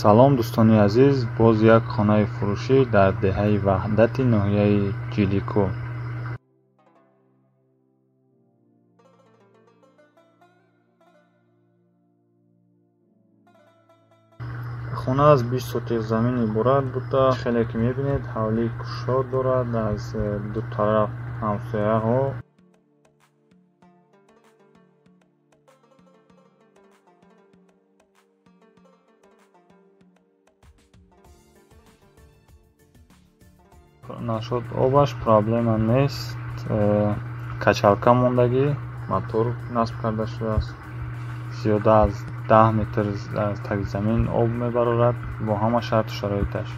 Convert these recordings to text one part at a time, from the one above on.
Салом, дӯстони азиз, боз як хонаи фурӯшӣ дар деҳаи Ваҳдати ноҳияи Ҷиликӯл. Хона аз 20 сотих замин иборат буда. Хеле ки мебинед, ҳавлии кушод дорад, аз ду тараф ҳамсояҳо. Нашуд обаш проблема нест, качалка мондагӣ, мотор насб карда шудааст. Зиёда аз 10 метр аз таги замин об мебарорад бо ҳама шарту шароиташ.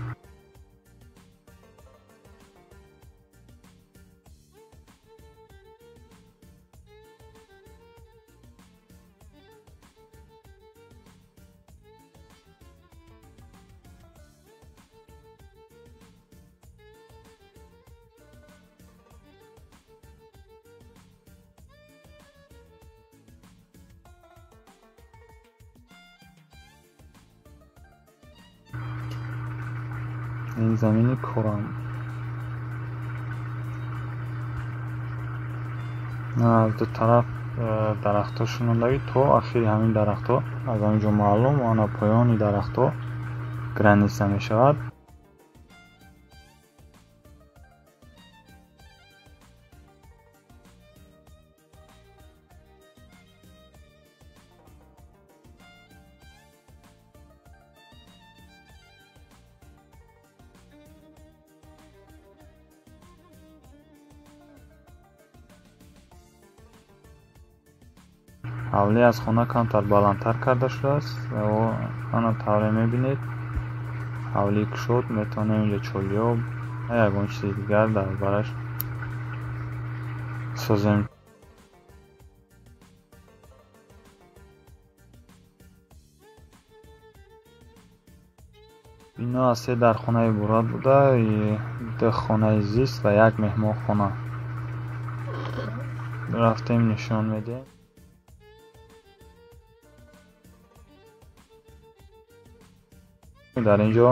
Ин замини корам. Аз ду тараф дарахтҳо шунондагӣ то ахири ҳамин дарахтҳо, аз ҳамин ҷо маълум, ана поёни дарахтҳо граница мешавад. Ҳавлӣ аз хона камтар баландтар карда шудааст. Ана тавре мебинед, ҳавлии кушод, метавонем инҷо чолиёб ва ягон чизи дигар дар бараш созем. Бино аз се дархона иборат буда, ду хонаи зист ва як меҳмонхона. Рафтем нишон медиҳем. Дар ин ҷо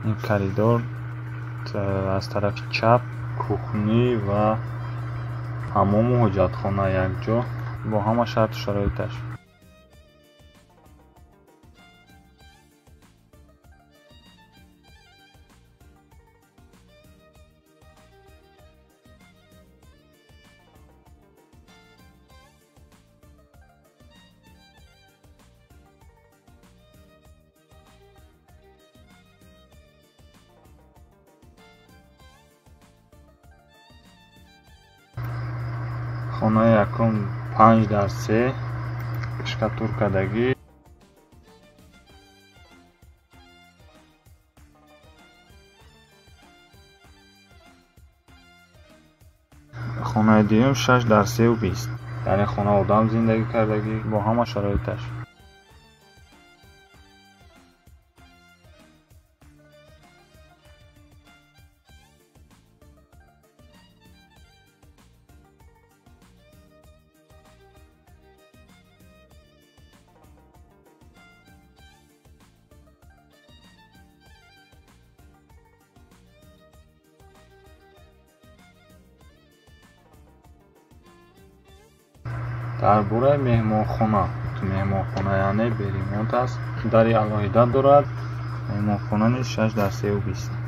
ин коридор аз тарафи чап кухнӣ ва ҳамому ҳоҷатхона якҷо бо ҳама шарту шароиташ. Хонаи якум 5 дар 3 штукатуркадагӣ. Хонаи дуюм 6 дар 3 20. Яъне хона одам зиндагӣ кардагӣ бо ҳама шароиташ. Дар бораи меҳмонхона. Меҳмонхона яъне беремонт аст, дари алоҳида дорад. Меҳмонхона низ 6 дар 3 20.